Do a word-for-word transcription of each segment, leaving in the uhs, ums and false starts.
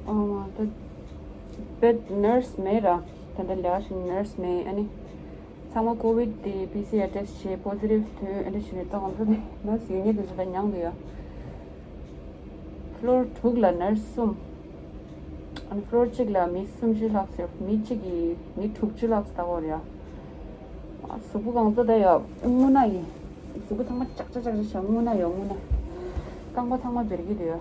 ཨོ་ད་བེད་ནར་སི་མེད་ར། ད་ལྟ་ལས་ཀ་བྱེད་ནར་སི་མེད། ཨ་ནི་ཚང་མ་ཀོ་བིད་དེ་པི་སི་ཨར་ཊེ་སི་ཊི་བྱས་པོ་སི་ཊིབ་ཐོན། ཨ་འདྲ་བྱས་ནས་ད་ང་ཚོ་ནི་ནར་སི་ཡོད་མཁན་དེ་ཚོ་ད་མྱངས་འདུག་ཡ། ཕི་ལོར་དྲུག་ལ་ནར་སི་གསུམ། ཨ་ནི་ཕི་ལོར་གཅིག་ལ་མི་སུམ་ཅུ་ལྷག་ཙམ། མི་གཅིག་གིས་མི་དྲུག་ཅུ་ལྷག་ཙམ་ལྟ་གི་ཡོད་རེད་ཡ། གཟུགས་པོ་གང་ཚ་ད་ཡ། རྔུལ་ནག་ཡིན། གཟུགས་པོ་ཚང་མ་ཅག་ཅག་ཅག་ཅག་བྱས། རྔུལ་ནག་ཡ། རྔུལ་ནག། རྐང་པ་ཚང་མ་འབར་གྱི་འདུག་ཡ།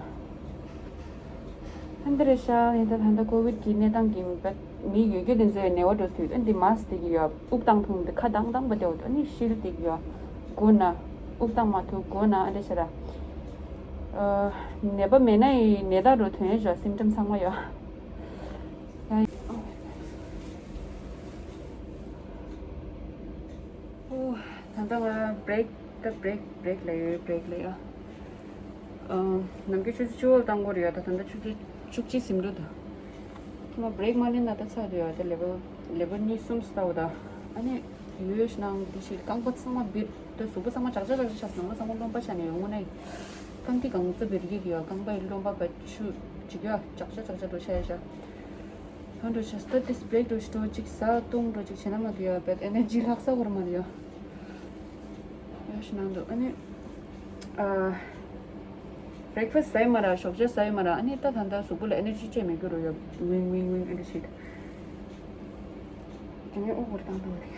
ཧན་དེ་རེད་ཤག་ཡིན་ད་ད་ལྟ་ཀོ་བིད་ཀྱི་གནས་སྟངས་ཀྱིས་མི་ཡོད་རྒྱུ་དེ་ཚོའི་ནད་པ་འགྲོ་སྲིད། ཨ་འདི་མཱ་སི་ཀི་དེ་གི་ཡོད། དབུགས་བཏང་ཐུབ་འདི་ཁ་གདངས་གདངས་པ་དེ་འོ། ཨ་ནི་ཤིལ་དེ་གི་ཡོད། མགོ་ན། དབུགས་བཏང་མ་ཐུབ། མགོ་ན། ཨ་འདྲ་ཤ་ར། ཨ་ནད་པ་མེད་ན་ཡི་ནད་རྟགས་རུ་ཐོན་ཡོད་ཤག་སིམ་ཊམ་ཚང་མ་ཡོད། ཡ། ཨོ། ད་ལྟ་ང་བྷི་རེག་ད་བྷི་རེག་བྷི་རེག་ལ་ཡོད། བྷི་རེག་ལ་ཡོད། ཨ། ནམ་རྒྱུན་ཆུ་ཚོད་བཅུ་པ་བཏང་དགོས་རེད་ཡ། ད་ད་ལྟ་ཆུ་ཚོད་བཅུ་གཅིག་ཟིན་འགྲོ་ད། ཁྱོད་མ་བྷི་རེག་མ་ལེན་ན་ད་ཚར་འདུག་ཡ། ད་ལེ་བལ་ལེ་བལ་གཉིས་གསུམ་ལྟ་བུ་ད། ཨ་ནི་ཡོད་ཤི་ནང་དེ་ཞིག་རྐང་པ་ཚང་མ་འབར། ད་གཟུགས་པོ་ཚང་མ་ཅག་ཅག་ཅག་ཅག་ཆགས་སོང་། ང་ཚང་མ་རློན་པ་ཆགས་ནས་ཡོང་ངོ་ནས། རྐང་མཐིལ་གང་ཚ་འབར་གྱི་འདུག་ཡ། རྐང་པའི་རློན་པ་བ་ཆུ་ཅིག་ཡ་ཅག་ཅག་ཅག་ཅག་འགྲོ་ཆགས་ཡ་ཤག་ཧོན་འགྲོ་ཆ་སྟོད་དེ་སི་བྷི་རེག་འགྲོ་ཞིག་འགྲོ་ཅིག་ཟ་བཏུང་འགྲོ་ཅིག་བྱས་ན་མ་གི་ཡ། བེད་ཨེ་ནར་ཇི་ལྷག་ས་བོར་མ་རེད་ཡ། ཡ་ཤི་ནང་འདུག་ཨ་ནི་ཨ་བྷི་རེག་ཕ་སི་ཟ་ཡི་མ་ར། ཞོགས་ཇ་ཟ་ཡི་མ་ར། ཨ་ནི་ད་ད་ལྟ་གཟུགས་པོ་ལ་ཨེ་ནར་ཇི་ཅིག་མེད་གི་རུ་ཡ། ཝིང་ཝིང་ཝིང་ཨེ་འདྲ་ཞིག་དེ་ནས་དབུགས་འཁོར་བཏང་བཏང་དེ།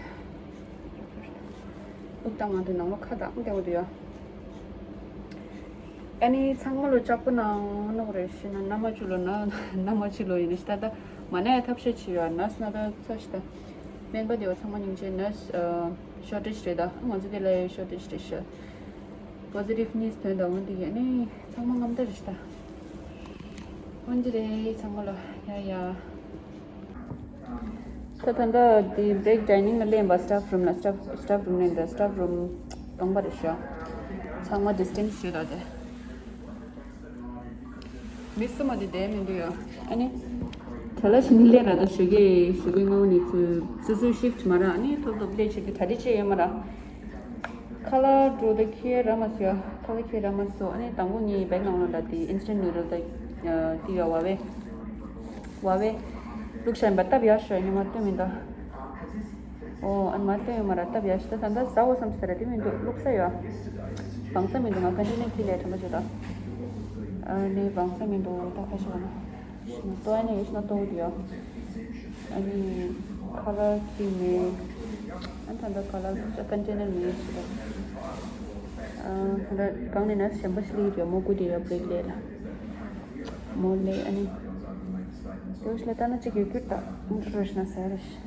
དབུགས་བཏང་ང་དེ་ནང་ལོ་ཁ་བཏང་བསྡད་འོ་དེ་ཡ། ཨ་ནི་ཚང་མ་ལོ་ལྕགས་པོ་ནང་ནོག་རེ་ཤི་ན་ན་མ་ཆུ་ལོ་ན་ན་མ་ཆུ་ལོ་ཡིན་ན་ཤི་ད་ད་མ་ན་ཡ་ཐབས་ཤེས་ཆི་ཡོད་ན་སི་ན་ད་ཚ་ཤི་ད། སྨན་པ་དེ་བ་ཚང་མ་སྙིང་རྗེ། ནར་སི་ཨ་ཤོར་ཊེ་ཇི་རེད་ད། ང་ཚོ་དེ་ལ་ཡ་ཤོར་ཊེ་ཇི་རེད་ཤི། པོ་སི་ཊིབ་གཉིས་ཐོན་ད་འོན་དེ་ཡ་ནི་ཚང་མ་རྔམ་ད་རེ་ཤི་ད། འོན་ཏེ་རེད་ཚང་མ་ལ་ཡ་ཡ། ད་ད་ལྟ་དེ་བྷི་རེག་ཌའི་ནིང་ལ་སླེབས་པ། སི་ཊཕ་རུམ་ལ་སི་ཊཕ་སི་ཊཕ་རུམ་ནས་འདྲ། སི་ཊཕ་རུམ་སྟོང་པ་རེད་ཤག་ཚང་མ་ཌི་སི་ཊེན་སི་བྱེད་དགོས་ཏེ། མི་སུ་མ་དེ་བསྡད་མི་འདུག་ཡ། ཨ་ནི་གྲྭ་ལ་ཞིག་ནི་སླེབས་ར། ད་ཞོགས་ཀས་ཞོགས་ཀས་སྔ་པོ་ནས་ཚུར་སོ་སོའི་ཤིཕ་ཊི་མ་རག་ཨ་ནི་ཐོབ་ཐོབ་སླེབས་བྱེད་དུ་གྲ་སྒྲིག་བྱས་ཡོད་མ་ར། ཁ་ལག་འགྲོ་དེ་ཁྱེར་ར་མ་སོང་། ཁ་ལག་ཁྱེར་ར་མ་སོང་། ཨ་ནི་དང་པོ་ངའི་བེག་ནང་ལོགས་ལ་དེ་ཨིན་སི་ཊན་ནུ་ཌལ་དང་དེ་ཡོད། བ་བས་བ་བས་བླུགས་བཞག་ཡིན་པ། སྟབས་ཡག་ཤོས་ཉི་མ་སྟོན་མི་འདུག་ཨོ་ཨ་ནི་མ་སྟོན་ཡོད་མ་ར། སྟབས་ཡག་ཤོས་ད་ད་ཟ་འོ་བསམ་ཟེར་ར་དེ་མི་འདུག་བླུགས་ས་ཡོད། བང་ས་མི་འདུག་ང་ཀན་ཊེ་ནར་ཁྱེར་ལས་དྲན་པ་བྱོས་ད། ཨ་ནི་བང་ས་མི་འདུག་ད་ཁ་ཤས་བ་ན། ཤི་ན་ལྟོ་ཨ་ནི་ཡོད་ཤི་ན་ལྟོ་འདི་ཡོད། ཨ་ནི་ཁ་ལག་ཅིག་མེད། ཨ་ད་ལྟ་ཁ་ལག་ཀན་ཊེ་ནར་མེད་ཤི་ད། ཨ་ད་ལྟ་གང་ནས་ན་གཞན་པ་ཞིག་ལས་ཡོད། མོ་ཀུ་དེ་ཡོད་བྷི་རེག་ལས་ལ། མོ་ལས་ཨ་ནི། ཡོད་ཤི་ལ་ལྟ་ན་ཅིག་ཡོད་ཀྱུར་ད། ཨ་ནི་རོ་ཤི་ན་ཟ་ར་ཤི།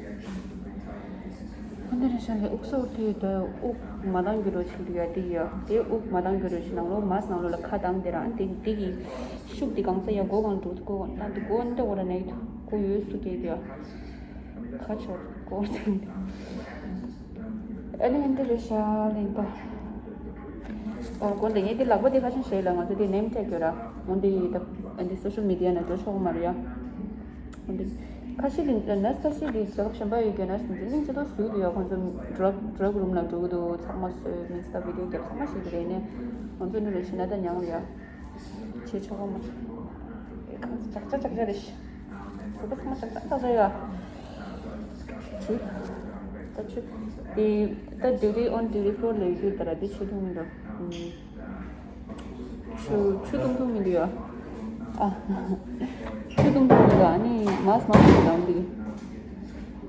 ཨ་ནི་རེ་ཤ་ལས་དབུགས་སོར་དུས་དུ་དབུགས་མ་འདང་རྒྱུ་རོ་ཆིག་རིག་ཡ་དེ་ཡོད། དེ་དབུགས་མ་འདང་རྒྱུ་རོ་ཆིག་ནང་ལོགས་མཱ་སི་ནང་ལོགས་ལ་ཁ་བཏང་དེ་རང་དེ་དེ་གི་ཤུགས་དེ་གང་ཚ་ཡ་མགོ་གང་འགྲོ་མགོ་གང་བཏང་དེ་མགོ་འདི་འོ་ར་ནས་མགོ་ཡོད་སུ་སྐྱེས་དེ་ཡོད། ཁ་ཆོར་མགོ་བཏང་དེ། ཨ་ནི་ཧན་དེ་རེ་ཤ་ལེན་ད། ཨོ་དགོན་དེ་ངས་དེ་ལག་པ་དེ་ཁ་ཆེན་བྱས་ལ་ང་ཚོ་དེ་ནེམ་ཊེག་ཡོད་ར། འོན་དེ་ཡི་ད་ཨ་འདི་སོ་ཤལ་མི་ཌི་ཡ་ནང་འགྲོ་ཆོག་གི་མ་རེད་ཡ། འོན་ཏེ། ཁ་ཤས་ལ་ནར་སི་ཁ་ཤས་ལ་རྒྱལ་ཁབ་གཞན་པ་ཡི་གི་ནར་སི་འཛིན་ཅིག་ཏོ་བཟོས་འདུག་ཡ། ཁོང་ཚོ་ཌྲག་ཌྲག་རུམ་ལ་འགྲོ་གི་འདུག་ཚང་མ་བཟོས་མིན་སྟབས་བི་ཌི་ཡོ་རྒྱབ་ཚང་མ་ཞིག་རེད་ནས། ང་ཚོ་ནི་རེ་ཞིག་ན་ད་མྱངས་རེད་ཡ། བྱེད་ཆོག་གི་མ་རེད། ཁང་ཅག་ཅག་ཅག་ཅག་རེད་ཤི། བཟོ་པ་ཚང་མ་ཅག་ཅག་ཅག་ཅག་ཡ། ཆུ། ད་ཆུ། དེ་ད་ཌིའུ་ཊི་ཨོན་ཌིའུ་ཊི་ཕི་ལོར་ལ་ཡོད་རྒྱུ་ད་ར་དེ་ཆུ་འཐུང་མི་འདུག་ཆུ་ཆུ་འཐུང་ཐུབ་མི་འདུག་ཡ། ཨ། ཆུ་འཐུང་ཐུབ་མི་འདུག་ཨ་ནི་མཱ་སི་མ་ཐུབ་དང་འདི།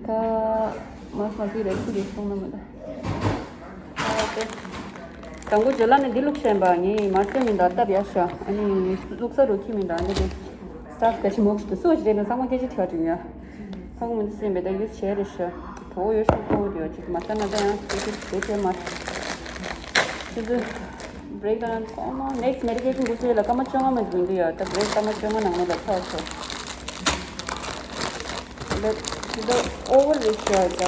ད་མཱ་སི་མ་ཐུབ་རེད་ཆུ་རེད་སོང་ན་མི་འདུག་ཨ་དེ། དང་པོ་བརྗོད་ལ་ནི་འདི་བླུགས་བཞིན་པ་ངས་མར་སྟོན་མི་འདུག་སྟབས་ཡག་ཤག་ཨ་ནི་བླུགས་ས་རུ་ཁྱི་མི་འདུག་ཨ་ནི་དེ། སྟབས་ག་ཆི་མོག་ཤི་དུ་སུ་ཞིག་རེད་ན་ཚང་མ་སྐད་ཆ་དྲི་བ་དྲི་ཡ། ཧ་གོ་མི་འདུག་སེམས་པའི་ད་ཡོད་བྱས་རེད་ཤག་གྲོགས་ཡོད་ཤག་གོ་ཡོད་ཅིག་མ་ས་ན་ད་ཡང་སྐད་ཆ་དེ་དེ་མ། ཁྱེད་ཚོ་བྷི་རེག་དང་ཨོ་མ་ནེག་སི་མེ་ཌི་ཀེ་ཤན་དུ་སུ་ཡོད་ལ་སྐར་མ་བཅོ་ལྔ་མ་ཡིན་འདུག་ཡ། ད་བྷི་རེག་སྐར་མ་བཅོ་ལྔ་ནང་ལོགས་ལ་ཚར་ཆོག་ལ་ད་ཨོ་བར་རེད་ཤག་ད་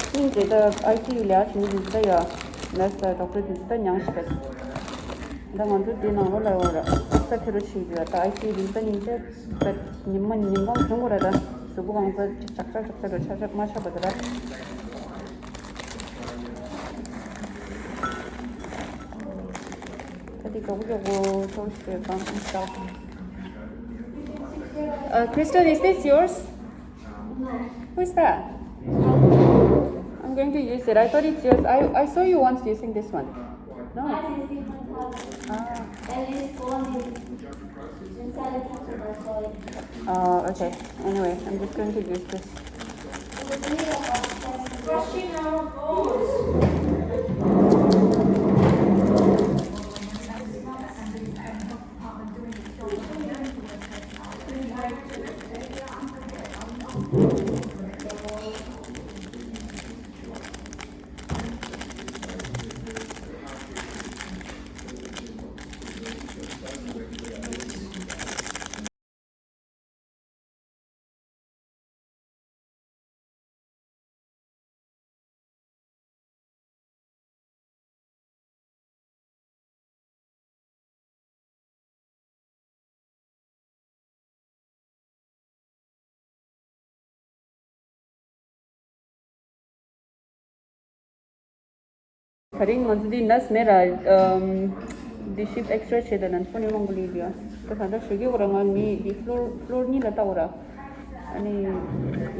སྙིང་རྗེ། ད་ཨའི་སི་ཡུ་ལ་ཡ་བྱེད་མི་འདུག་ད་ཡ། ནར་སི་དང་ཌོག་ཊར་དེ་ཚོ་ད་མྱངས་ཤིག་ད་ང་ཚོ་དེ་ནང་ལོགས་ལ་ཡོད་ར་ས་ཁེ་རོ་ཆེ་རྒྱུ་ཡ། ད་ཨའི་སི་ཡུ་དེ་ད་སྙིང་རྗེ། ད་ཉི་མ་ཉིན་གང་གྱོང་གོ་ར་ད་གཟུགས་པོ་གང་ཚ་ཅག་ཅག་ཅག་ཅག་ར་ཆག་ཆག་མ་ཆག་པ་ད་ར། ད་དེ་ག་བུ་ག་བུ་ཐོར་ཤེས་གང་ཤག Uh, Crystal, is this yours? Who is that? I'm going to use it. I thought it's yours. I, I saw you once using this one. No? Ah. Oh, okay. Anyway, I'm just going to use this. ད་རིང་ང་ཚོ་འདི་ནས་མེད་ར། ཨམ། འདི་ཤིབ་ཨེག་སི་ཊ་རེ་བྱས་ཏེ་ནས་ཕོ་ནི་མང་པོ་ལི་ཡོད། ད་ག་འདྲ་ཞུ་གི་འོ་ར། ང་མི་འདི་ཕློར་ཕློར་གཉིས་ལ་ལྟ་འོ་ར། ཨ་ནི་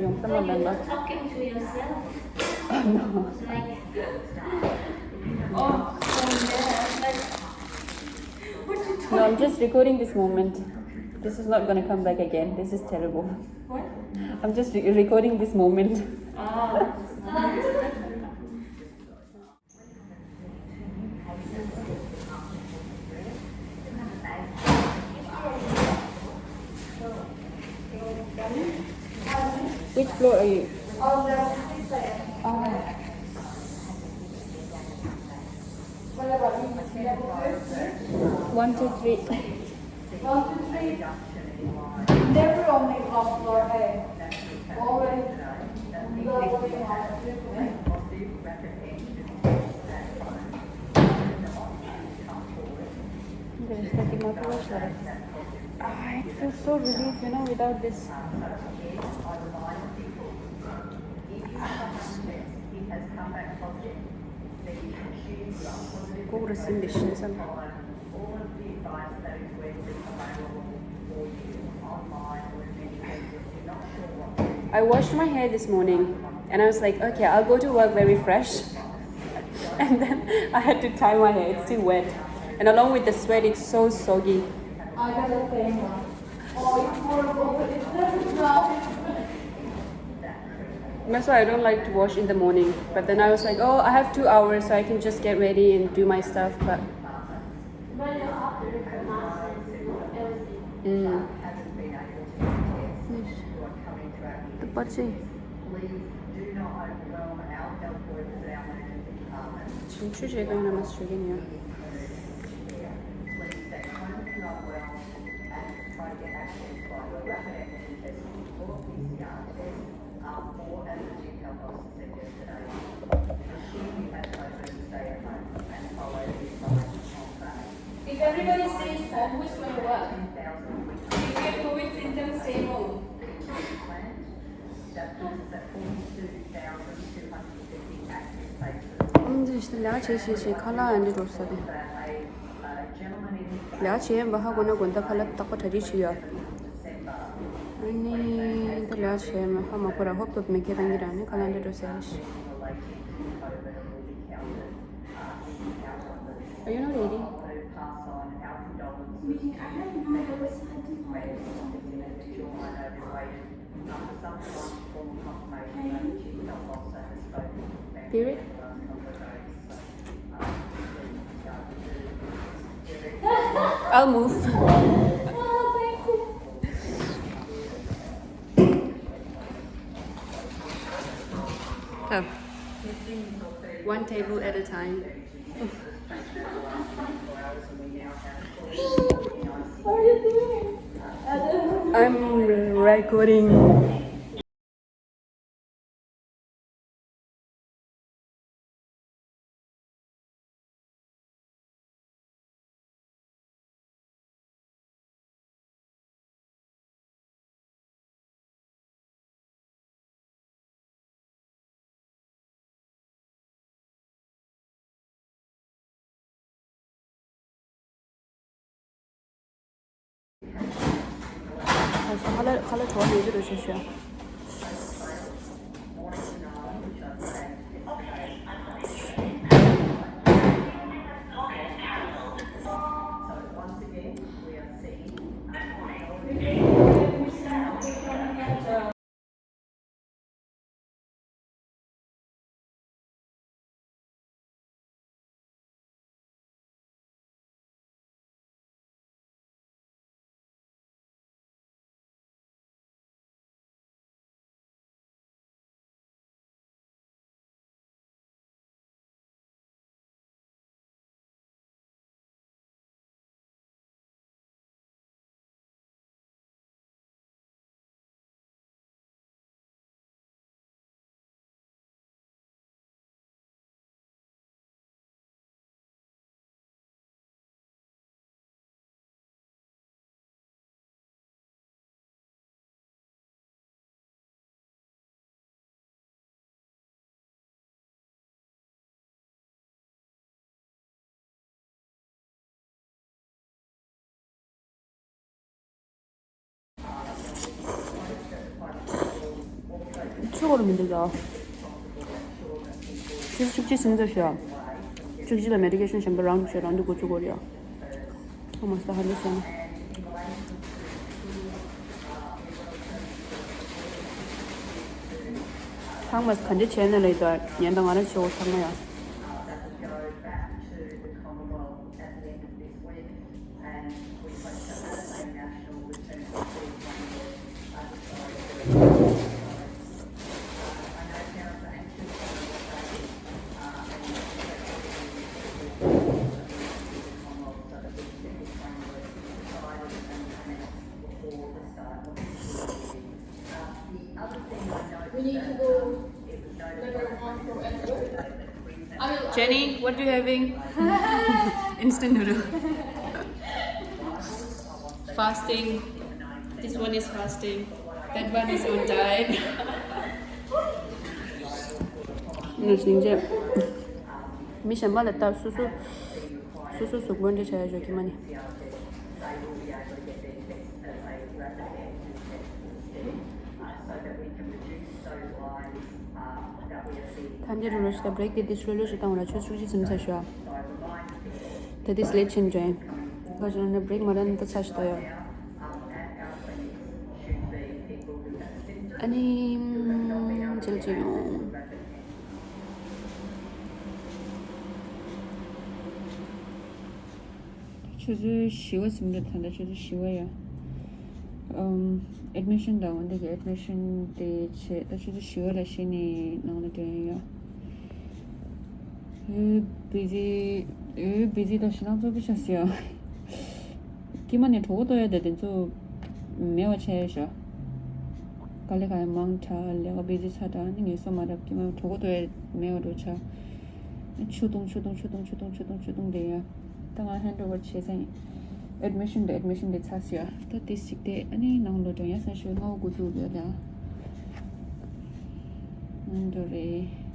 ཡོང་ས་མ་ལེན་པ། Talking to yourself? No. Like, oh, oh, yeah. Like, what you No, I'm talking? Just recording this moment. This is not gonna come back again. This is terrible. What? I'm just re- recording this moment. Ah. Which floor are you? Oh. One, two, three. One, two, three. Never on the ground floor, hey. Always. There's nothing more to watch, right? Ah, I feel so relieved, you know, without this. Go to Cindy Shinsen. I washed my hair this morning and I was like, okay, I'll go to work very fresh. And then I had to tie my hair, it's still wet. And along with the sweat, it's so soggy. I got the same one. Oh, it's horrible. It's never dry. That's why I don't like to wash in the morning. But then I was like, oh, I have two hours, so I can just get ready and do my stuff. But mm. If everybody stays home, who's going to work? If you have COVID symptoms, stay home. འདི་ལས་བྱེད་བྱེད་བྱེད་ཁ་ལག་ཡང་འདི་འགྲོ་ས་རེད། ལས་བྱེད་ཡན་པ་ཧ་གོ་ན་དགོན་བདག་ཁ་ལག་རྟག་པ་གྲ་སྒྲིག་བྱེད་ཡོད། ཨ་ནི་ད་ལས་བྱེད་མ་ཧ་མ་གོ་ར་ཧོབ་ཐོབ་མེ་ཁེ་བཏང་གི་ར་ནི་ཁ་ལག་འདི་འགྲོ་ས་རེད། Are you not eating? Me, I had no idea what I did. Period? I'll move. Come. One table at a time. I'm recording. ཁ་ལག་ཁ་ལག་བྲོ་བ་མེད་ཀྱི་རེད་ཤག་ཤག་ཆུ་བོར་མི་འདུག་ཡ། ཆུ་བཅུ་གཅིག་ཟིན་ཚར་ཤག་བཅུ་གཅིག་ལ་མེ་ཌི་ཀེ་ཤན་གཞན་པ་རང་བྱས་རང་འདུག་འགོ་ཚུགས་དགོས་རེད་ཡ། ཨོ་མ་སྟ་ཧ་ལས་སོང་། ཚང་མས་ག་འདྲ་བྱས་ན་ལེགས་འདུག་ཉན་དང་ང་རང་བྱེད་འོ་ཚང་མ་ཡ། Jenny, what are you having? Instant noodle. Fasting. This one is fasting. That one is on diet. ནུ་སྙིང་རྗེ། མི་གཞན་པ་ལ་ལྟ་སོ་སོ། སོ་སོ་གཟུགས་པོ་འདྲ་བྱ་ཡ་ཞོག་གི་མ་ནི། ཐན་ཏེ་རུ་རུ་ཞིག་དང་བྲེག་དེ་དེ་ཤུ་ལུ་ཞིག་བཏང་བ་ལ་ཆུ་ཚོད་བཅུ་གཅིག་ཟིན་ཚར་ཤག་ད་དེ་སླེབས་ཕྱིན་འདྲེན། ཁ་ཅིག་ན་བྲེག་མ་རན་ད་ཚ་ཞིག་ཏོ་ཡོད། ཨ་ནི། མཇལ་གྱི་ཡོང་། ཆུ་ཚོད་བཞི་པ་ཟིན་འདུག་ད་ལྟ་ཆུ་ཚོད་བཞི་པ་ཡ། ཨམ། ཨེཌ་མི་ཤན་དང་འོན་ཏེ་གི་ཨེཌ་མི་ཤན་དེ་བྱས་ད་ཆུ་ཚོད་བཞི་པ་ལ་གཞི་ནས་ནང་ལ་འགྲོ་ཡ་ཡ། ཨོ་བི་ཟི། ཨོ་བི་ཟི་དང་ཞེ་སྡང་ཚོགས་ཀྱི་ཤ་སི་ཡ། ཀྱེ་མ་ནས་གྲོད་ཁོག་ལྟོགས་ཡ་དེ་དེ་ཚོ་མེད་པ་བྱས་ཤག་དཀའ་ལས་ཁག་ཡ་མང་དྲགས་ལས་ཀ་བི་ཟི་ཚ་དྲགས་ནི་ངལ་གསོ་མ་རག་ཀྱེ་མ་གྲོད་ཁོག་ལྟོགས་ཡ་མེད་པ་འགྲོ་ཆགས། ཆུ་བཏུང་ཆུ་བཏུང་ཆུ་བཏུང་ཆུ་བཏུང་ཆུ་བཏུང་ཆུ་བཏུང་དེ་ཡ། ད་ང་ཧེན་ཌི་ཨོ་ཝར་བྱས་ཙང་ཨེཌ་མི་ཤན་དེ་ཨེཌ་མི་ཤན་དེ་ཚ་སི་ཡ། ད་དེ་ཞིག་དེ་ཨ་ནི་ནང་ལོ་འགྲོ་ཡ་སང་ཞོགས་སྔ་པོ་འགོ་ཚུགས་ཡོད་ད། ནང་འགྲོ་རེད།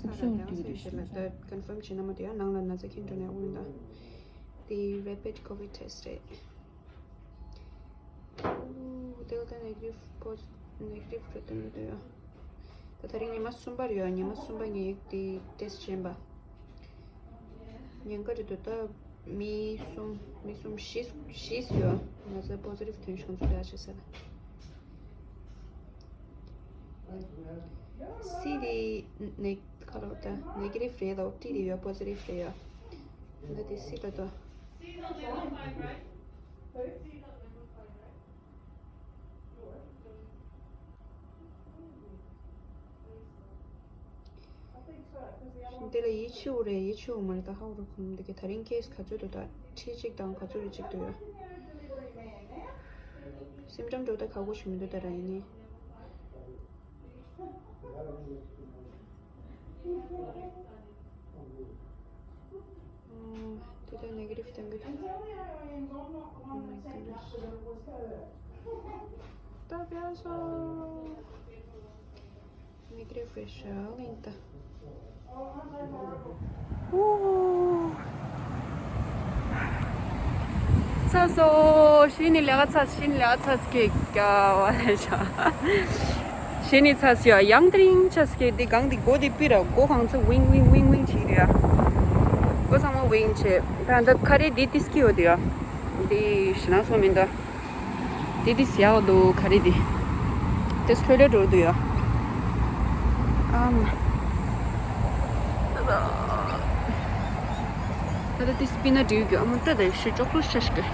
ཨུབ་སོ་ཏི་ཏི་ཤི་ལ་ད་ཀོན་ཕརམ་བྱས་ན་མ་དེ་ཡང་ནང་ལ་ན་ཚ་ཁྱེར་འགྲོ་ནས་འོང་ད། དེ་རེ་པིཌ་ཀོ་བིཌ་ཊེ་སི་ཊི་རེད། ཨུ་དེ་ལ་ད་ནེ་གེ་ཊིབ་པོ་ནེ་གེ་ཊིབ་རེད་དོན་འདུག་ཡ། ད་དེ་རིང་ཉི་མ་གསུམ་པ་རེད་ཡ། ཉི་མ་གསུམ་པ་ངས་དེ་ཊེ་སི་ཊི་བྱས་པ། ཉེན་ཁ་རེད་འདུག་ད་མི་གསུམ་མི་གསུམ་བཞི་བཞི་ཡོད། ང་ཚོ་པོ་ཛི་ཊིབ་ཐོན་ཤག་ཚོ་ལ་ཆེ་ས་ལ། སི་དེ་ནེ་ཁ་ལོ་ད་ནེ་གེ་ཊིབ་རེད་ལ་ཏི་དེ་ཡོད་པོ་ཛི་ཊིབ་རེད་ཡ། ད་དེ་སི་ལ་ད། འདི་ལ་ཡིད་ཆེས་རེད། ཡིད་ཆེས་མ་རེད་ད། ཧ་རུ་ཁུམ་འདི་ག་ད་རིང་ཁེ་སི་ག་ཚོད་འདུག་ད་ཁྲི་གཅིག་དང་ག་ཚོད་རེ་གཅིག་འདུག་ཡ། སིམ་ཊམ་འགྲོ་ད་ཁག་པོ་ཞིག་མི་འདུག་ད་ར་ཡིན་ནི། ཨོ། དེ་ད་ནེ་གེ་ཊིབ་བཏང་གི་འདུག Oh my goodness. ད་བྱས་སོང་། མིག་རིལ་ཕེ་ཤལ་ཡིན་ད། ཚར་སོང་། གཞི་ནས་ལས་ཀ་ཚར། གཞི་ནས་ལས་ཀ་ཚར་སྐད་རྒྱག་པ་ལས་བྱ། གཞི་ནས་ཚར་སོང་ཡ། ཡང་དེ་རིང་ཆ་སྐད་འདི་གང་འདི་མགོ་འདི་པི་ར་མགོ་གང་ཚ་ཝིང་ཝིང་ཝིང་ཝིང་བྱེད་རེད་ཡ། མགོ་ཚང་མ་ཝིང་བྱེད། ད་ད་ཁ་རེ་འདི་ཏི་སྐྱིད་ཡོད་དེ་ཡ། འདི་ཞེ་ནང་སོང་མིན་ད། དེ་དེ་ཟེར་ཡག་འདུག་ག་རེ་དེ། དེ་སློད་སློད་འགྲོ་འདུག་ཡ། ཨ་མ། ད་ལྟ་དེ་སྤི་ན་འགྲིག་གི། ཨ་མ་ད་ལྟ་ཤི་ཅོག་ཙོ་ཤ་ཤི་གི།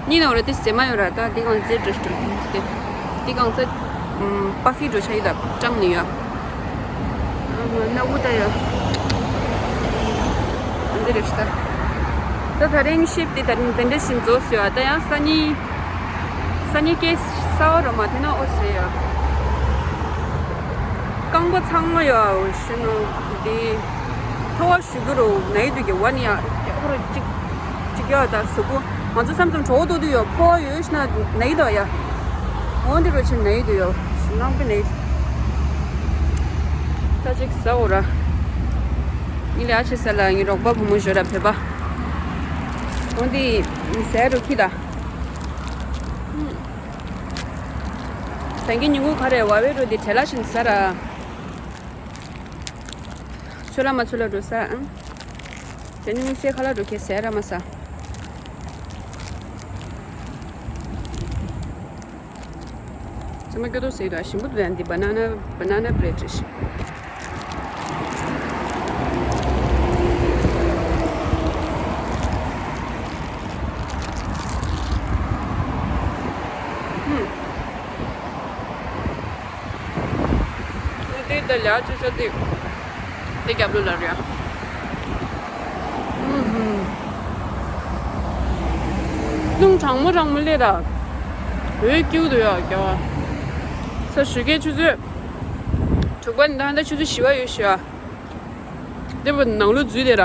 གཉིས་ན་འོ་ར་དེ་ཟེ་མ་ཡོད་ར། ད་དེ་གང་ཚེ་འགྲོ་ཤི་འགྲོ་དེ། དེ་གང་ཚེ་པ་སི་འགྲོ་ཆ་ཡི་ད་ཀྲང་ནི་ཡ། ཨ་མ་ན་འུ་ད་ཡ། འདི་རེད་ཤི་ད། ད་ད་རིང་ཤིབ་དེ་ད་རིང་དེ་འདྲ་ཞིག་རྫོགས་སོང་ཡ། ད་ཡང་སང་ཉིན། སང་ཉིན་སྐད་གསར་པ་རོ་མ་དེ་ན་ཨོ་ཟེར་ཡ། རྐང་པ་ཚང་མ་ཡ་ཞུ་ནོ་དེ། ཐོ་བ་ཞུ་གི་རོ་ན་ཡི་དུ་གི་ཝ་ནི་ཡ་ཁོ་ར་ཅིག་ཅིག་ཡ་ད་ཟུག་གུ་ང་ཚོ་མཚམས་མཚམས་གྲོགས་དོ་དུ་ཡ་ཕོ་བ་ཡོད་ཤི་ན་ན་ཡི་དོ་ཡ། འོན་ཏེ་རོ་ཆེ་ན་ཡི་དུ་ཡ་ཞུ་ནང་པི་ན་ཡི་ད་ཅིག་ཟ་འོ་ར། ངི་ལ་ཨ་ཆེ་ས་ལ་ངི་རོགས་པ་བུ་མོ་ཞོ་ར་བེ་པ། འོན་ཏེ་ཟ་རོ་ཁི་ད། ད་གིན་ཉིན་གུང་ག་རེ་བ་བའི་རོ་དེ་བྲེལ་ལ་བཞིན་ཟ་ར། ཚོད་ལ་མ་ཚོད་ལ་འགྲོ་ས་ཨང་། དེ་ནི་མིག་ཤེལ་ཁ་ལག་འགྲོ་ཁྱེད་ཟས་ར་མ་ཟ། ཚང་མ་སྐྱོ་ཏོ་ཟེར་དུ་ཞིམ་པོ་འདུག་ཡང་འདི་banana banana bread་རེད་ཤི། དེ་ད་ལ་ཅི་ས་དེ་དེ་རྒྱབ་ལོ་ལ་རེད། རླུང་གྲང་མོ་གྲང་མོ་སླེབས་ར། འོད་སྐྱུག་འདུག་ཡ་རྒྱ་བ། ས་ཞུ་སྐད་ཆུ་ཚོད་དྲུག་པ་ནི་ད་ལྟ་ཆུ་ཚོད་བཞི་པ་ཡོད་ཤི་ཡ། དེ་བ་ནང་ལོ་འཛུལ་དེ་ར།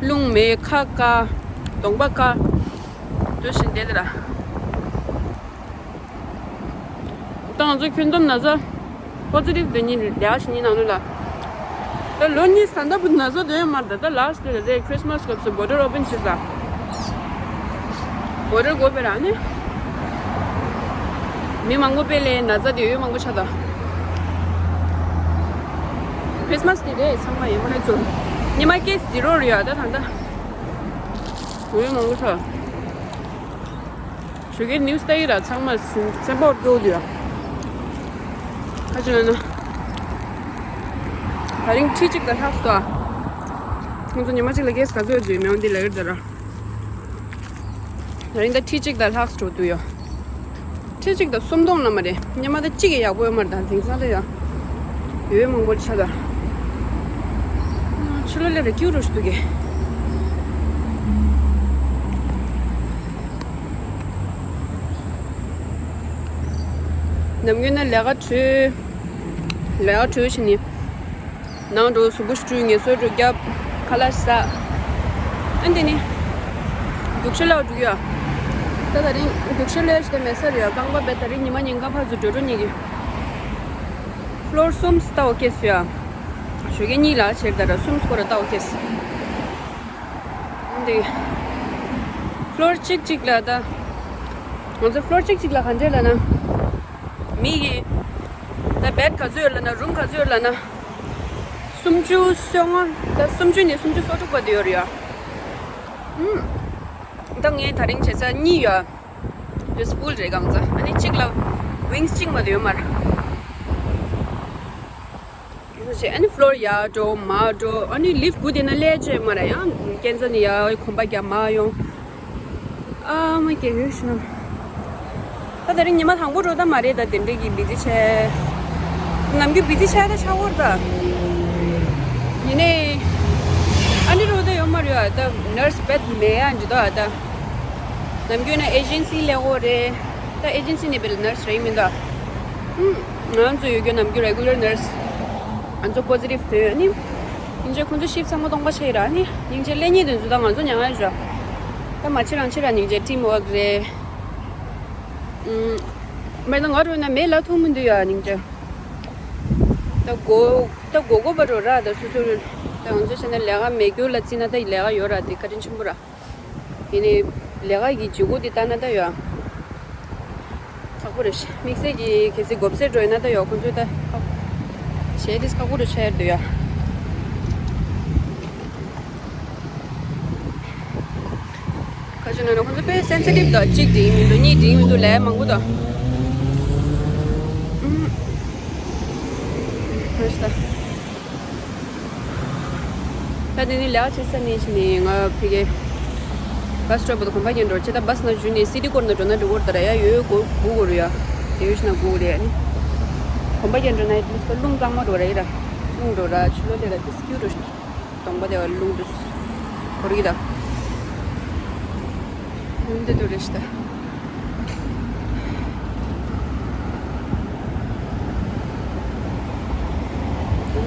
རླུང་མེད་ཁ་དཀར། གདོང་པ་དཀར། འདུ་བཞིན་བསྡད་དེ་ར། ད་ང་ཚོ་ཁྱོན་བསྡོམས་ན་ཚ། པོ་ཛི་ཊིབ་དེ་ཉིད་ལས་ཞིག་ཉིད་ནང་ལོ་ལ། ད་ལོ་གཉིས་ས་འདབ་ན་ཚ་དོན་མར་ད་ལྟ་ལ་སི་ཊི་རེད། ཁྲི་སི་མ་སི་སྐབས་སུ་བོ་ཌར་ཨོ་པན་བྱེད་ས། བོ་ཌར་སྒོ་ཕྱེ་ར་ནི། མི་མང་པོ་སྤེལ་ལས་ན་ཚ་དེ་འོད་མང་པོ་ཆགས་ད། ཁྲི་སི་མ་སི་དེ་རེད་ཚང་མ་ཡོད་མ་རེད་ཚོ། ཉི་མ་སྐད་ཟི་རོ་རེད་ཡ་ད་ད་ལྟ། འོད་མང་པོ་ཆགས། ཞོགས་ཀའི་ནིའུ་སི་ལྟ་ཡི་ར་ཚང་མ་སེམས་པ་སྐྱོ་དུས། ཁ་ཅིག་ལ་ན། ད་རིང་ཁྲི་གཅིག་དང་ལྷག་སོ། ང་ཚོ་ཉི་མ་གཅིག་ལ་གེས་ག་ཚོད་འཛུལ་མེད་འོན་ཏེ་ལ་ཡོད་ད་ར། ད་རིང་ད་ཁྲི་གཅིག་དང་ལྷག་སོ་དུས་ཡོ། ཁྲི་གཅིག་དང་སུམ་སྟོང་ལ་མ་རེད། ཉི་མ་ད་གཅིག་གི་ཡག་པོ་ཡོད་མ་རེད་ད་དེང་སང་ད་ཡ། ཡོད་མང་པོ་ཆ་ད། ཆུ་ལོ་ལེབ་རེ་ཀྱུ་རུ་ཞུ་གི། ནམ་རྒྱུན་ན་ལས་ཀ་བྲོས། ལས་ཀ་བྲོས་ཕྱིན་ནི། ནང་འགྲོ་གཟུགས་པོ་བཀྲུས་ངལ་གསོ་འགྲོ་རྒྱབ་ཁ་ལག་ཟ། ཨ་འདི་ནི། རྒྱུགས་ཤར་ལ་འགྲོ་གི་ཡ། ད་ད་རིང་རྒྱུགས་ཤར་ལ་ཡ་ཞིག་ད་མེད་ས་རེད་ཡ། རྐང་པ་བེད་ད་རིང་ཉི་མ་ཉིན་གང་ཕར་ཚུར་འགྲོ་འགྲོ་ཉིན་གི། ཕློར་གསུམ་ལྟ་བ་སྐྱེས་སོ་ཡ། ཞོགས་ཀས་གཉིས་ལ་ཆེར་ད་ར་གསུམ་སྐོར་ལ་ལྟ་བ་སྐྱེས། འདི། ཕློར་གཅིག་གཅིག་ལ་ད། ང་ཚོ་ཕློར་གཅིག་གཅིག་ལ་ག་འདྲས་ལ་ན། མི་གི། ད་བེད་ག་ཚོད་ཡོད་ལ་ན་རུམ་ག་ཚོད་ཡོད་ལ་ན། སུམ་ཅུ་སོ་ལྔ་ད་སུམ་ཅུ་ནས་སུམ་ཅུ་སོ་དྲུག་བར་དུ་ཡོད་རེད་ཡ། ཨུམ། ད་ངས་ད་རིང་བྱེད་ས་གཉིས་ཡོད། ཡོད་ཕུལ་རེད་གང་ཚ་ཨ་ནི་གཅིག་ལ་ཝིང་སི་གཅིག་མ་དུ་ཡོད་མ་རེད། ཨ་ནི་ཕློར་ཡར་འགྲོ་མར་འགྲོ་ཨ་ནི་ལིཕ་དགུ་དེ་ན་ལས་བྱེད་མ་ར་ཡང་ཁྱེད་ཚོ་ནི་ཡར་གོམ་པ་རྒྱབ་མར་ཡོང་། ཨ་མ་སྐྱེ་ཡོད་ཤི་ན། ད་དེ་རིང་ཉི་མ་དང་པོ་འགྲོ་ད་མ་རེད་ད་དེ་འདྲས་ཀྱི་བི་ཛི་ཆེ། ནམ་རྒྱུན་བི་ཛི་ཆེ་ད་ཆགས་འོར་ད། ཡིན་ནའི། ཨ་ནི་རོ་ད་ཡོད་མ་རེད་ཨ་ད་ནར་སི་བེད་མེད་ཨ་འཇུ་ད་ཨ་ད། ནམ་རྒྱུན་ན་ཨེ་ཇེན་སི་ལས་འོ་རེད། ད་ཨེ་ཇེན་སི་ནས་བེད་ནར་སི་རེད་མིན་ད། ང་ཚོ་ཡོད་རྒྱུ་ནམ་རྒྱུན་རེ་གུ་ལར་ནར་སི། ང་ཚོ་པོ་ཛི་ཊིབ་ཐོན་ཡོད་ནི། ཡིན་ཆད་ཁོང་ཚོ་ཤིབ་ཚང་མ་སྟོང་པ་ཆེ་ར་ནི་སྙིང་རྗེ་ལེ་གཉིས་དོན་ཚོ་ད་ང་ཚོ་མྱང་ཡ་ཞོ། ད་མ་ཆེ་རང་ཆེ་ར་སྙིང་རྗེ་ཊིམ་ཝོག་རེད། ཨུམ། མེད་ན་ང་རུ་ན་མེད་ལ་ཐུག་མི་འདུག་ཡ་ནིང་ཅ། ད་གོ་ད་གོ་གོ་བ་རོ་ར་ད་སུ་སུ་རུ། ད་ང་ཚོ་བྱས་ན་ལས་ཀ་མེད་རྒྱུ་ལ་བརྩིས་ན་ད་ལས་ཀ་ཡོད་ར་དེ་བཀའ་དྲིན་ཆེན་པོ་ར། ཡིན་ནའི་ལས་ཀ་གི་བྱེད་སྒོ་དེ་ལྟ་ན་ད་ཡོད། ཁག་པོ་རེད་ཤག་དམིགས་བསལ་གྱི་གལ་སྲིད་སྒོ་ཕྱེ་འགྲོ་ཡིན་ན་ད་ཡོད་ཁོང་ཚོས་ད་ཁག་བྱས་དེ་ཁག་པོ་རེད་ཤག་ཡར་འདུག་ཡ། ཁ་ཅིག་ན་ན་ཁོང་ཚོ་དཔེ་སེན་སི་ཊིབ་དང་གཅིག་འགྲིག་མི་འདུག་གཉིས་འགྲིག་མི་འདུག་ལས་མང་པོ་དང་། ཨུམ། ཧོས་ད། ད་དེ་ནི་ལས་ཀ་བྱེད་ས་ནས་ཕྱིན་ནས་ང་ཕ་གི་བྷ་སི་སི་ཊོབ་དུ་གོམ་པ་རྒྱག་འགྲོ་ཆེ་ད་བྷ་སི་ནང་བཞུགས་ནས་སི་ཊི་ཀོར་ནང་འགྲོ་ན་འགྲོ་གི་རེད་ད་ར་ཡ་ཡོད་གོ་སྒུག་དགོས་རེད་ཡ། དེ་ཡོད་ཕྱིན་ན་སྒུག་དགོས་རེད་ཡ་ནི། གོམ་པ་རྒྱག་འགྲོ་ན་ཡ་ཏིས་ད་རླུང་གཙང་མ་འགྲོ་རེད་ཡ་ར། རླུང་འགྲོ་ར་ཆུ་ལོ་ལེ་ར་ཏིས་སྐྱུ་འགྲོ་ཤི། གདོང་པ་དེ་བ་རླུང་དུ་འཁོར་གྱི་ད། རླུང་དེ་དུ་རེ་ཤི་ད།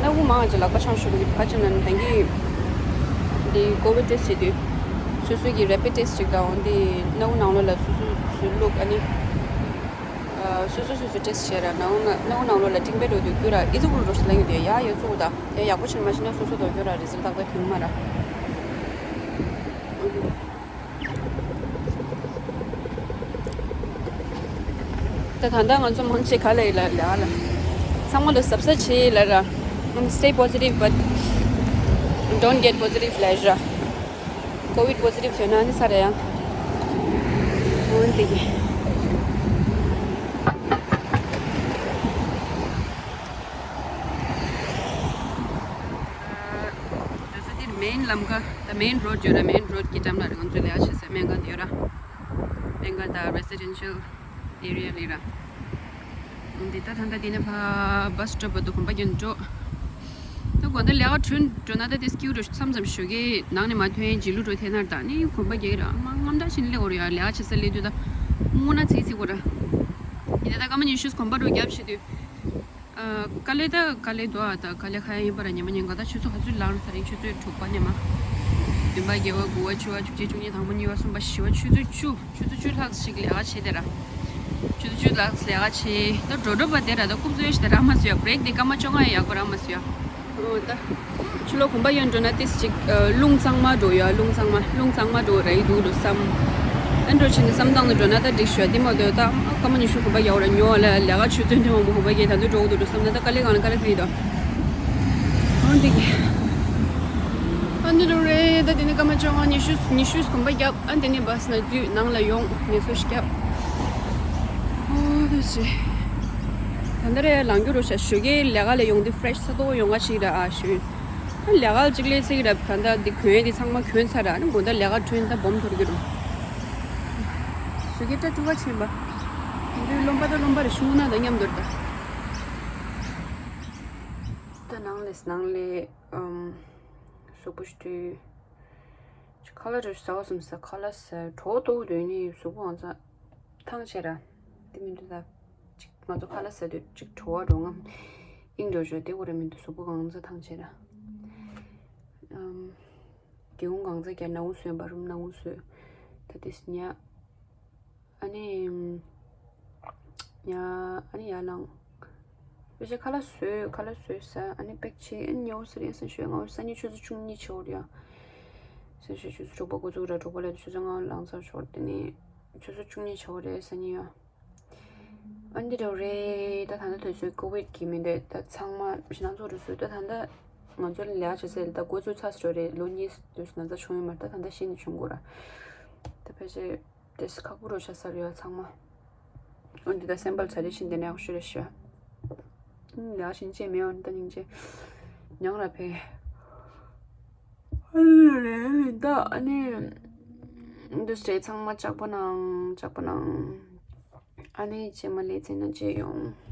སྣ་ཁུག་མང་ཆེ་ལག་པ་འཆང་ཤོར་གྱི་ཁ་ཅིག་ན་ནི་ད་གིན་འདི་ཀོ་བིད་ཊེ་སི་བྱེད་དུས་སོ་སོ་གི་རེ་པིཌ་ཊེ་སི་ཅིག་དང་འོན་ཏེ་སྣ་ཁུག་ནང་ལོགས་ལ་སོ་སོ་སོ་བླུགས་ཨ་ནི། སོ་སོ་སོ་སོ་ཊེ་སི་བྱས་ར་སྣ་ཁུག་ནང་སྣ་ཁུག་ནང་ལོགས་ལ་ཊིང་པེ་འགྲོ་དུས་ཀུ་ར་ཨི་ཙུག་རུ་རོ་ཤི་ལ་ཡོད་དུས་ཡ་ཡོད་ཙུག་ད་དེ་ཡག་པོ་བྱས་མ་ཤེས་ན་སོ་སོ་དོ་ཁྱོད་ར་རི་ཟིལ་ཏག་ཏག་ཐོན་མ་ར། ད་ད་ལྟ་ང་ཚོ་མང་ཆེ་ག་ལ་ཡིན་ལ་ལ་ལ། ཚང་མ་ལ་གཟབ་གཟབ་བྱེད་ལ་ར། Stay positive but don't get positive ལ་ར། ཀོ་བིད་པོ་སི་ཊིབ་བྱས་ན་ནི་ས་ར་ཡང་། འོན་ཏེ་གི། དེ་ཚོ་འདིར་མེན་ལམ་ཁ་ད་མེན་རོ་ཌི་ཡོད་ར། མེན་རོ་ཌི་གི་འགྲམ་ལ་རེད་ང་ཚོ་ལས་ཀ་བྱེད་ས་སྨན་ཁང་དེ་ཡོད་ར། སྨན་ཁང་དང་རེ་སི་ཌེན་ཤལ་ཨེ་རི་ཡ་ལ་ར། འདི་ད་ད་ལྟ་འདི་ནས་ཕ་བྷ་སི་སི་ཊོབ་བར་དུ་གོམ་པ་རྒྱག་འགྲོ། ད་དགོང་དག་ལས་ཀ་གྲོལ་འགྲོ་ན་ད་དེ་སྐྱིད་པོ་འགྲོ་མཚམས་མཚམས་ཞོགས་ཀས་ནང་ནས་མ་ཐོན་རྗེས་ལུས་འགྲོ་ཐེ་ནར་ད་ནི་གོམ་པ་རྒྱག་ར་མ་དངངས་སྐྲག་བཞིན་སླེབས་འོ་ར་ཡ། ལས་ཀ་བྱེད་ས་སླེབས་དུས་ད་སྔོ་ན་ཚིག་ཚིག་འོ་ར། ཡིན་ད་ད་སྐར་མ་ཉི་ཤུ་གོམ་པ་འགྲོ་རྒྱབ་བྱེད་དུས། ཨ། དཀའ་ལས་ད་དཀའ་ལས་འདུག་ཨ། ད་དཀའ་ལས་ཁ་ཡ་ཡིན་པ་ར། ཉི་མ་ཉིན་གང་ལྟར་ཆུ་ཚོད་ག་ཚོད་ལངས་རེད། ད་རིང་ཆུ་ཚོད་དྲུག་པ་ཉི་མ། བདུན་པ་བརྒྱད་པ་དགུ་པ་བཅུ་པ་བཅུ་གཅིག་བཅུ་གཉིས་དང་པོ་གཉིས་པ་གསུམ་པ་བཞི་པ་ཆུ་ཚོད་བཅུ། ཆུ་ཚོད་བཅུ་ལྷག་ཞིག་ལས་ཀ་བྱས་ཏེ་ར། ཆུ་ཚོད་བཅུ་ལྷག་ལས་ཀ་བྱས་ད་འགྲོ་འགྲོ་པ་དེ་ར་ད་རྐུབ་ཚོས་ཞིག་ད་རག་མ་སོང་ཡ། བྷི་རེག་དེ་སྐར་མ་བཅོ་ལྔ་ཡ་ཡག་པོ་རག་མ་སོང་ཡ། འོ་ད། ཕྱི་ལོགས་གོམ་པ་ཡོད་འགྲོ་ན་ཏིས་ཅིག་ཨ། རླུང་གཙང་མ་འགྲོ་ཡ། རླུང་གཙང་མ་རླུང་གཙང་མ་འགྲོ་རེད་འདུག་འགྲོ་བསམ། ཨ་འགྲོ་ཕྱིན་ནས་བསམ་སྟངས་ནས་འགྲོ་ན་ད་འགྲིག་ཤོག་དེ་མ་གཏོགས་ད་སྐར་མ་ཉི་ཤུ་གོམ་པ་རྒྱག་ར་ཉོ་ལ་ལས་ཀ་ཆུ་ཚོད་འདི་མང་པོ་གོམ་པ་རྒྱག་ད་དུང་འགྲོ་འདུག་འགྲོ་བསམ་ན་ད་དཀའ་ལས་གང་ལ་དཀའ་ལས་ཁ་ཡིན་ད། ཨ་འདི་གི་ཨ་འདི་འགྲོ་རེད་ད། དེ་ནས་སྐར་མ་བཅོ་ལྔ་ཉི་ཤུ་ཉི་ཤུ་གོམ་པ་རྒྱབ། ཨ་འདི་ནས་བྷ་སི་ནང་འཛུལ་ནང་ལ་ཡོང་ངལ་གསོ་ཞིག་རྒྱབ། ཨོ་དུ་ཞེ། ད་ལྟ་རེ་ལངས་རྒྱུ་རོ་ཤ་ཞོགས་ཀས་ལས་ཀ་ལ་ཡོང་དུས་ཕི་རེ་ཤི་ས་ཏོག་ཡོང་ག་ཞིག་ར་ཨ་ཞུ། ཨ་ལས་ཀ་ལ་གཅིག་ལས་ཚིག་ར་ད་ལྟ་འདི་གོན་འདི་ཚང་མ་གོན་ཚར་ར། ཨ་ནི་དགོང་དག་ལས་ཀ་གྲོན་ད་སྦོམ་འཐོར་གྱི་རུ། ཞོགས་ཀས་སྐྲ་དཀྲུག་ག་ཕྱིན་པ། འདི་རློན་པ་ད་རློན་པ་རེ་ཤུ་ན་ད་མཉམ་དུ་རེད་ད། ད་ནང་ལས་ནང་ལས་ཨམ། གཟུགས་པོ་ཞུ། ཁ་ལག་རེ་ཟ་བ་སོང་ཟ། ཁ་ལག་ཟ་གྲོགས་ཏོག་དོན་ནི་གཟུགས་པོ་ང་ཚ་ཐང་ཆད་ར། དེ་མི་འདུག་ད། ཅིག་ང་ཚོ་ཁ་ལག་ཟ་དུས་ཅིག་བྲོ་བ་འགྲོ་ངམ། ཨིང་འགྲོ་ཞོ་དེ་གོ་རེ་མི་འདུག་གཟུགས་པོ་གང་ཚ་ཐང་ཆད་ར། ཨམ། སྒེའུ་ཁུང་གང་ཚ་རྒྱ་ནང་སོན་པ་རུམ་ནང་སོན། ད་དེ་སི་ཉ། ཨ་ནི། ཉ། ཨ་ནི་ཡར་ལངས། ཕལ་ཆེར་ཁ་ལག་བཟོས། ཁ་ལག་བཟོས་ཟ། ཨ་ནི་པེག་བྱས། ཨ་ནི་ཉལ་ཟེར་ཡ་སང་ཞོགས་སྔ་པོ་སང་ཉིན་ཆུ་ཚོད་བཅུ་གཉིས་ཆགས་པ་རེད་ཡ། སང་ཞོགས་ཆུ་ཚོད་དྲུག་པ་འགོ་བཙུགས་ར། དྲུག་པ་ལ་ཆུ་ཚོད་ལྔ་པ་ལངས་ཚར་ཆོག་དེ་ནི་ཆུ་ཚོད་བཅུ་གཉིས་ཆགས་པ་རེད་སང་ཉིན་ཡ། ཨ་འདི་འདྲ་རེད། ད་ད་ལྟ་དུས་ཚོད་ཀོ་བིད་ཀྱི་མི་འདུག་ད་ཚང་མ་ཕྱི་ནང་ཚོགས་རུ་བཟོས། ད་ད་ལྟ་ང་ཚོ་ལ་ལས་ཀ་བྱེད་ས་ད་འགོ་བཙུགས་ཚར་ཞོག་རེད། ལོ་གཉིས་དུས་ན་ཚ་བྱུང་ཡོད་མ་རེད། ད་ད་ལྟ་གཞི་ནས་བྱུང་དགོས་ར། ད་ཕལ་ཆེར། དེ་སི་ཁག་པོ་རོ་ཤ་ས་རེད་ཡ་ཚང་མ། འོན་ཏེ་ད་སེམས་པ་ལ་ཚ་རེ་བཞིན་དེ་ནས་ཡག་ཤོས་རེད་ཤོད། ཡག་བཞིན་ཅེས་མེད་འོན་ད་སྙིང་རྗེ། མྱང་ར་ཕེ། ཨ་ནི་རེད་ད་ཨ་ནི། འདུ་སྲས་ཚང་མ་ལྕགས་པོ་ནང་ལྕགས་པོ་ནང་། ཨ་ནི་རྗེས་མ་ལས་ཚན་ན་མཇལ་ཡོང་།